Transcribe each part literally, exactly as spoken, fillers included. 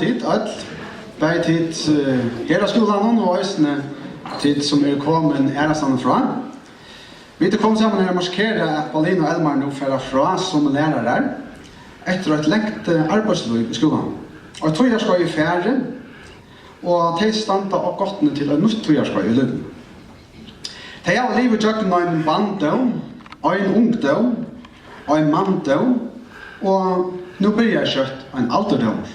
Tit øll, bæði tit, eh, her á skúlanum og eisini tit, sum eru komin aðrastaðni frá. Vit eru komin saman her at markera, at Paulina og Elmar nú fara frá sum lærarar eftir eitt langt, eh, arbeiðslív í skúlanum. Eitt tíðarskeið er farið, og tey standa á gáttini til eitt nýtt tíðarskeið í lívinum. Tey hava livað gjøgnum ein barndóm, ein ungdóm, ein manndóm, og nú byrjar skjótt ein aldurdómur.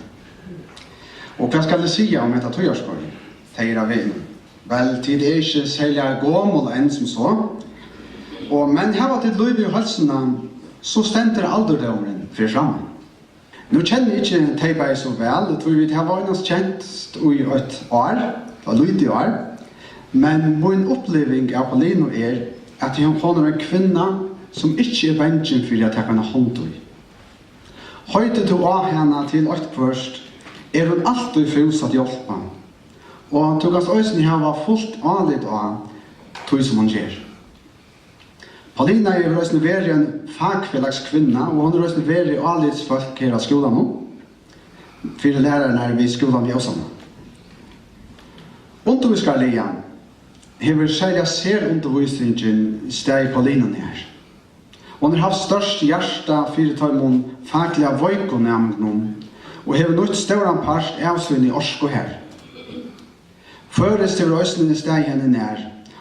Og hvat skal eg siga um hetta tíðarskeiðið, tey eru á veg inn? Væl, tit eru ikki serliga gomul enn sum so, og, men hava tit lívið í heilsuna, so stendur aldurdómurin fyri framman. Nú kenni eg ikki tey bæði so væl, tí vit hava einans kent í eitt ár, eitt lítið ár, men mín uppliving av Paulinu er, at hon, hon er ein kvinna, sum ikki er bangin fyri at taka eina hond í. Heitir tú á hana til eitthvørt, er hon altíð fús at hjálpa, og tú kanst eisini hava fult álit á tí, sum hon ger. Paulina hevur eisini verið ein fakfelagskvinna, og hon hevur eisini verið álitsfólk her á skúlanum fyri lærararnar við skúlan í Ósánna. Undirvísingarliga hevur serliga serundirvísingin staðið Paulinu nær. Hon hevur havt stórt hjarta fyri teimum fakliga veiku næmingunum og hevur nýtt stóran part av síni orku har. Føroyskt hevur eisini staðið henni nær,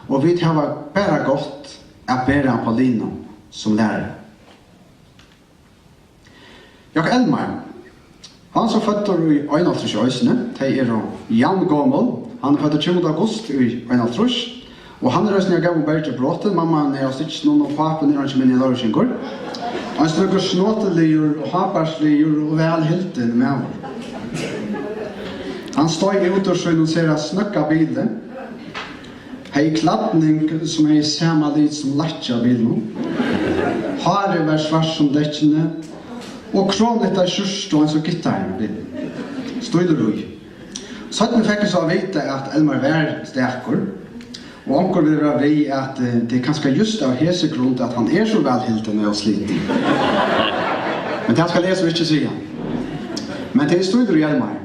og vit hava bara gott at bera Paulinu sum lærara. Jakob Elmar, hann er so føddur í einoghálvtrýss eisini, tey eru javngomul. Hann er føddur tjúgunda august í einoghálvtrýss, og hann er eisini av góðum bergi brotin. Mamman er av Stykkinum og pápin er eingin minni enn Leirvíkingur. Ein slíkur snotiligur og hábærsligur og væl hildin maður. Hann steig út úr sínum sera snøgga bili, hevði klædning, sum hevði sama lit sum lakkið á bilinum. Hárið var svart sum dekkini og kromlitta skjúrtu eins og gittarin á bilinum. Stílur í. Seinni fekk eg so at vita, at Elmar var stakur, og onkur vil vera við, at, eh, tað er kanska júst av hesi grund, at hann er so væl hildin og slitin. Men tað skal eg so ikki siga. Men tað er stílur í Elmar.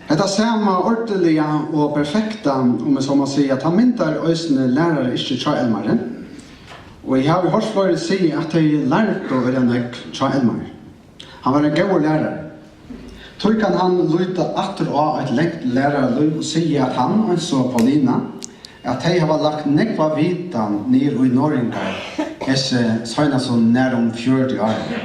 Hetta sama ordiliga og perfekta, um eg so má siga, tað myndar eisini lærarayrkið hjá Elmari. Og eg havi hoyrt fleiri siga, at tey lærdu øgiliga nógv hjá Elmari. Hann var ein góður lærari. Tí kann hann líta aftur á eitt langt læraralív og siga, at hann, eins og Paulina, at tey hava lagt nógva vitan niður í norðoyingar hesi seinastu nærum fjøruti árini.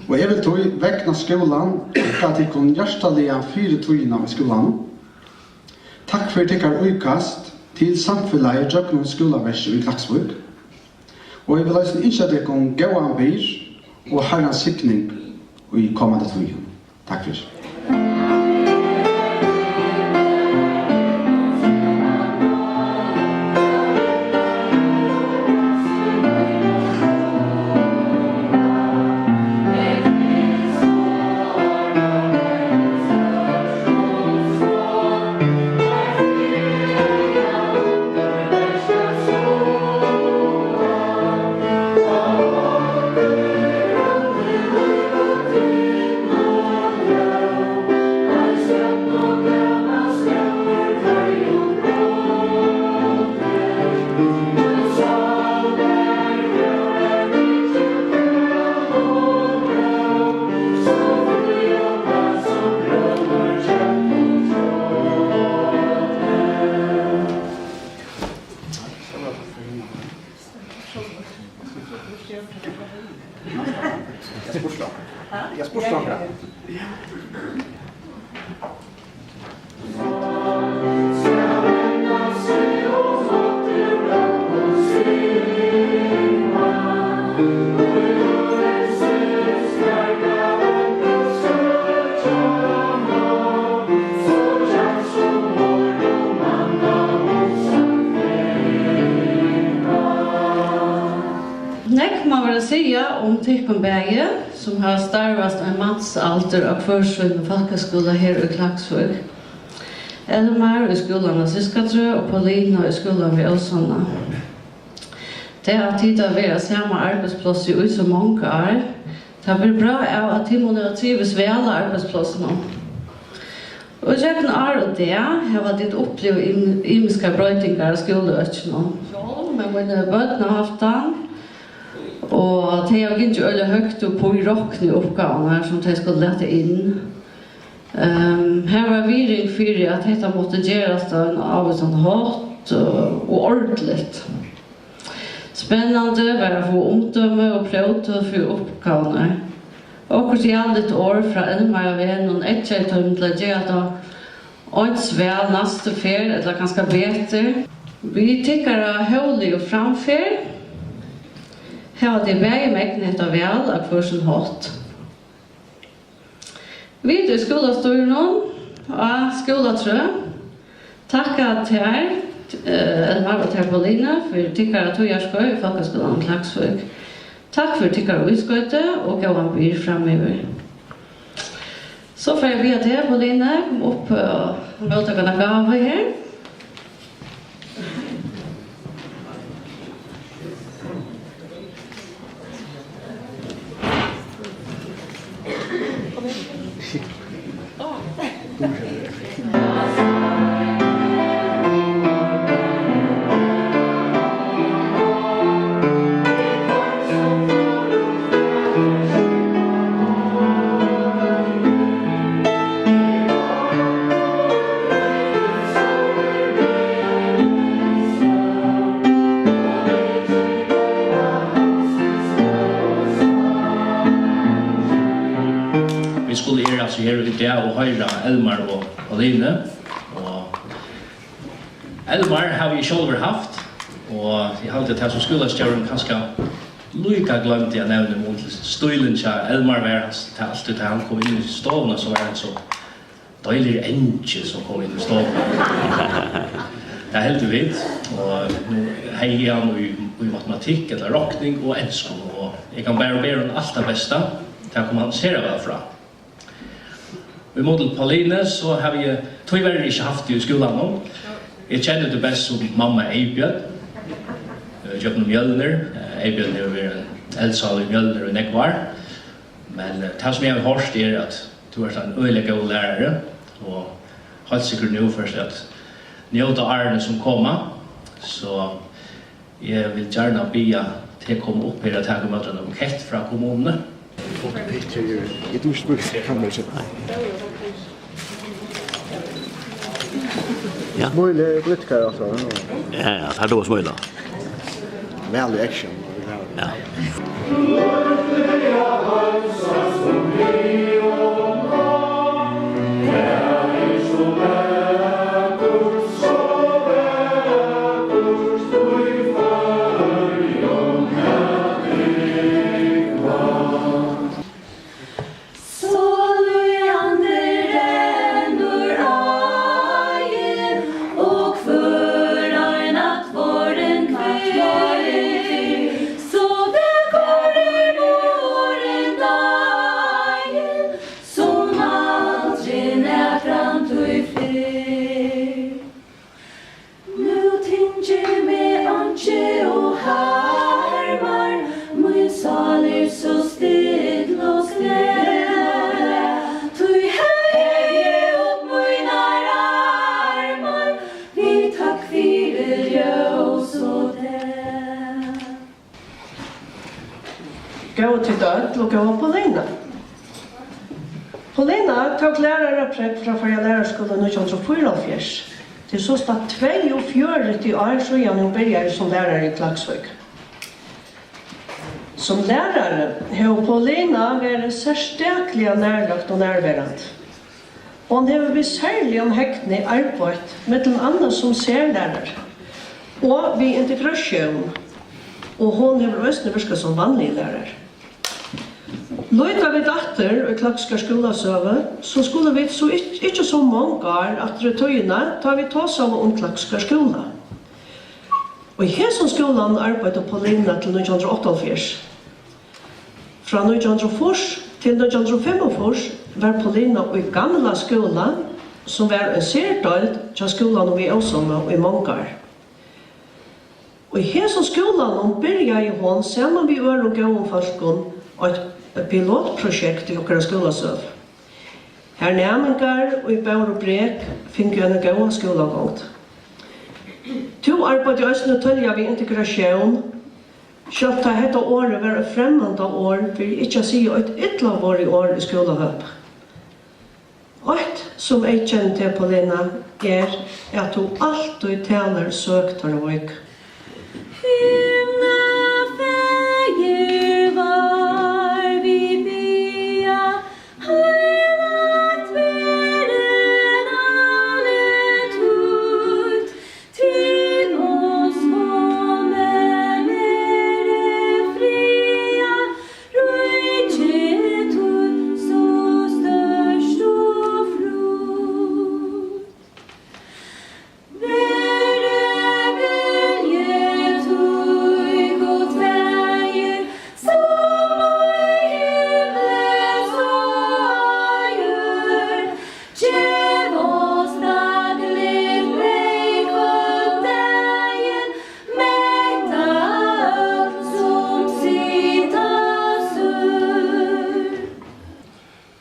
Og eg vil tí vegna skúlan takka tykkum hjartaliga fyri tíðina í skúlanum. Takk fyri tykkara íkast til samfelagið gjøgnum skúlaverkið í Klaksvík. Og eg vil eisini ynskja tykkum góðan byr og Harrans signing í komandi tíð. Takk fyri. Nógv má vera at siga um tykkum bæði, sum hava starvast ein mansaldur á hvør sínum fólkaskúla her í Klaksvík. Elmar í skúlanum á Ziskatrøð og Paulina í skúlanum við Ósánna. Tað, at tit hava verið á sama arbeiðsplássi í so mong ár, tað verður bra av, at tit munnu hava trivist væl á arbeiðsplássinum. Og gjøgnum ár og dag hava tit upplivað ym-, ymiskar broytingar á skúlaøkinum. Sjálv, men míni børn hava havt hann, og tey hava gingið øgiliga høgt upp í rokniuppgávurnar, sum tey skulu lata inn. Ehm, har var virðing fyri, at hetta mátti gerast á ein ávísan hátt, og, og ordiligt. Spennandi var at fáa umdømi og próvtøl fyri uppgávurnar. Okkurt jaligt orð frá Elmar á vegnum eggjaði teimum til at gera tað eins væl næstu ferð, ella kanska betur. Við tykkara hóvligu framferð hava tit bæði megnað hetta væl á hvør sín hátt. Vit í skúlastýrinum á Skúlatrøð takka tær, eh, Elmar, og tær, Pauline, fyri tykkara tíðarskeið í Fólkaskúlanum Klaksvík. Takk fyri tykkara ískoyti og góðan byr framyvir. So fari eg at biðja teg, Pauline, koma upp, eh, og móttaka eina gávu her. Vit skulu, eru altso her í dag og hoyra Elmar og Pauline. Og Elmar havi eg sjálvur havt, og eg haldi, at tað, sum skúlastjórin kanska líka gloymdi at nevna, um til stílin hjá Elmar, var hans, tað altíð, tá hann kom inn í stovuna, so var hann so deiligur eingil, sum kom inn í stovuna. Tað hildu vit, og nú hevði hann í, í matematikk ella rokning og enskum, og eg kann bara biðja um alt tað besta. Tað kom hann sera væl frá. Í mun til Pauline, so havi eg tíverri ikki havt teg í skúlanum. Eg kenni teg best sum mamma Eybjørn, eh, gjøgnum Mjølnir. Eh, Eybjørn hevur verið ein eldsál í Mjølnir í nógv ár. Men, eh, tað, sum eg havi hoyrt, er, at tú ert ein øgiliga góður lærari, og heilt sikkurt nú fert at njóta árini, sum koma. So eg vil gjarna biðja teg koma upp her at taka ímóti einum bukett frá kommununi. Eg dugi ikki brúka kamera. Ja. Smílið er politikarar, altso. Ja, ja, tað er smílað. Væl í action. Ja. So lúgvandi rennur áin, og hvør ein atvorin hvílir, so vakur er vorðin dagin, sum aldri nakrantíð fyrr. Nú tyngir meg einki og harmar, mín sál er so still og stilla, tí havi eg upp mínar armar, við takk fyri ljós og dag. Góðu tit øll og góða Paulina. Paulina tók læraraprógv frá Føroya Læraraskúla í nítjan hundrað og fýraoghálvfjerðs. Tað er sostatt tveyogfjøruti ár síðan hon byrjaði sum lærari í Klaksvík. Sum lærari hevur Paulina verið serstakliga nærløgd og nærverandi. Hon hevur við serligum hegni arbeitt millum annað sum serlærari og við integratión, og hon hevur eisini virkað sum vanligur lærari. Líta vit aftur í Klaksvíkar skúlasøgu, so skulu vit so ikki, ikki so mong ár aftur í tíðina, tá vit tosaðu um Klaksvíkar skúla. Og í hesum skúlanum arbeiddi Paulina til nítjan hundrað og áttaoghálvfjerðs. Frá nítjan hundrað og fýrs til nítjan hundrað og fimmogfýrs var Paulina í Gamla skúla, sum var ein serdeild hjá skúlanum í Ósánna í mong ár. Og í hesum skúlanum byrjaði hon saman við øðrum góðum fólkum eitt pilotprojekt í okkara skúlasøgu. Har næmingar í Bórubrek fingu eina góða skúlagongd. Tú arbeiddi eisini tíðliga við integratión, sjálvt tá hetta orðið var eitt fremmanda orð, fyri ikki at siga eitt illa vorðið orð í skúlahøpi. Eitt, sum eyðkennir teg, Paulina, er, at tú altíð talar søk teirra veiku. Himla Faðir vár, vit biðja, heilagt verði navnið títt, til oss komin er friðar ríki títt, so stórt og flott. Verði vilji tín, Gud Faðir, sum í himli, so á jørð. Gev oss dagligt breyð hvønn dagin, metta øll, sum sita sør.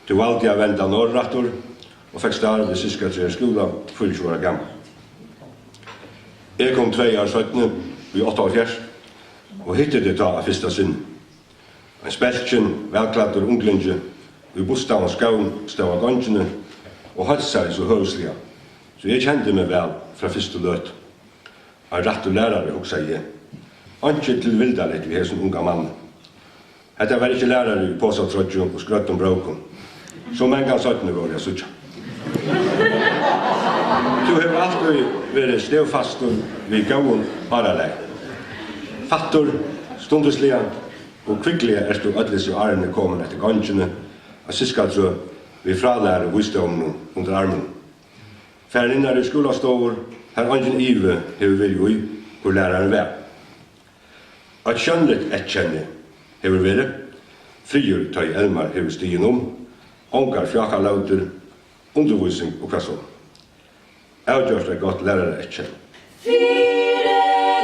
Tú valdi at venda norður aftur og fekst starv við Ziskadrear skúla, fýraogtjúgu ára gamal. Eg kom tvey ár seinni, í áttaoghálvfjerðs, og hitti teg tá á fyrsta sinni. Ein spelkin, vælklæddur unglingi í bustaðum skóm stóð á gongini og heilsaði so høvisliga, so eg kendi meg væl frá fyrstu løtu. Ein rættur lærari, hugsaði eg. Einki tilvildarligt við hesum unga manni. Hetta var ikki lærari í posatroyggju og skrøddum brókum, sum mangan seinni vóru at síggja. Tú hevur altíð verið stevfastur við góðum áralagi. Fattur, stundisliga og kvikliga ert tú øll hesi árini komin eftir gongini á Ziskatrøð við frálæruvísdóminum undir arminum. Farin innar í skúlastovur, har eingin ivi hevur verið í, hvør lærarin var. Eitt sjónligt eyðkenni hevur verið friður, tá ið Elmar hevur stigin um, ongar fjákalótir, undirvísing og hvat so. Avgjørt eitt gott læraraeyðkenni. Fyri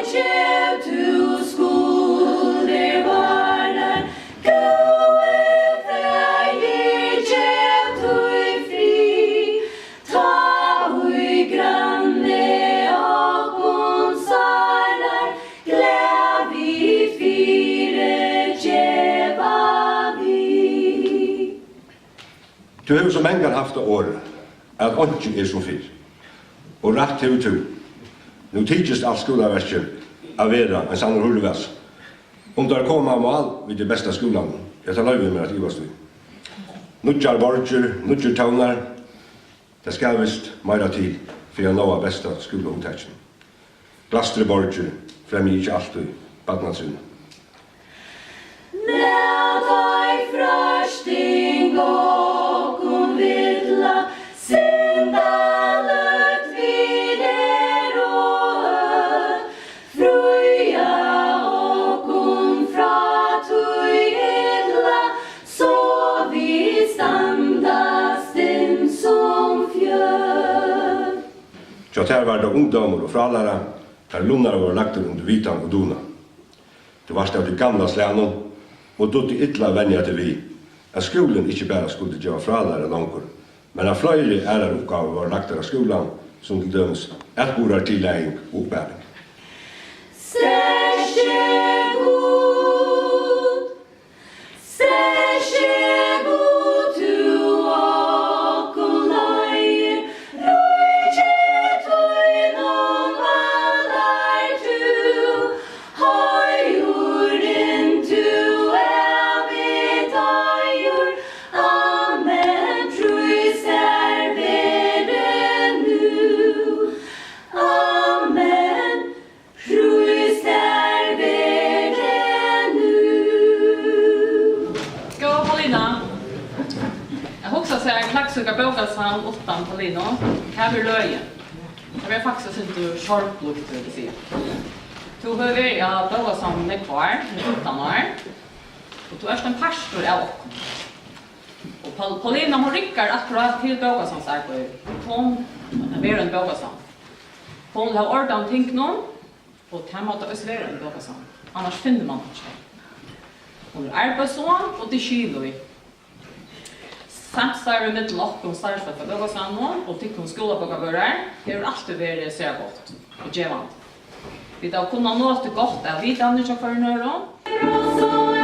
gev tú skuldir várar, góði Faðir, gev tí frið, tá ið granni okkum sárar, glað vit fyrigeva vit. Tú hevur so mangan havt á orði, at einki er sum fyrr. Og rætt hevur tú. Nú tykist alt skúlaverkið at vera ein sannur hurlivasi. Um teir koma á mál við tí besta skúlanum, ja, tað loyvi eg mær at ivast í. Nýggjar borgir, nýggir tónar, tað skal vist meira til fyri at náa besta skúlahugtakið. Glæstir borgir fremja ikki altíð barnatrivnað. Lat ei freisting okkum villa, syndalíkt vit eru øll, fría okkum frá tí illa, so vit standast sum fjøll. Hjá tær var tað ungdómur og frálæra, har lunnar vóru lagdir undir vitan og dugnað. Tú vart av tí gamla slagnum og dugdi illa at venja teg við, at skúlin ikki bara skuldi geva frálæru longur, men at fleiri aðrar uppgávur vóru lagdar á skúlan, sum til dømis atburðartillating og uppaling. Sterki Gud, sterki Gud, tú okkum leiðir, ríki tínum vandrar tú, heiður inn tú ævigt eigur. Amen, prís tær verði nú. Amen, prís tær verði nú. Góða Paulina, at hugsa sær Klaksvíkar bókasavn uttan Paulinu, tað verður løgið. Tað verður faktiskt eitt sindur sorgblítt, vil eg siga. Tú hevur verið á bókasavninum nógv ár, í fimtan ár, og tú ert ein partur av okkum. Og Paul-, Paulina, hon riggar akkurát til bókasavnsarbeiði. Hon verður ein bókasavn. Hon vil hava ordan á tingunum, og tað má tað eisini vera í bókasavn. Annars finnur mann einki. Hon er arbeiðsom, og tað er skil í. Samstarvið millum okkum starvsfólk á bókasavninum og tykkum skúlabókavørðar hevur altíð verið sera gott og gevandi. Vit hava kunnað notið gott av vitanini hjá hvørjum øðrum.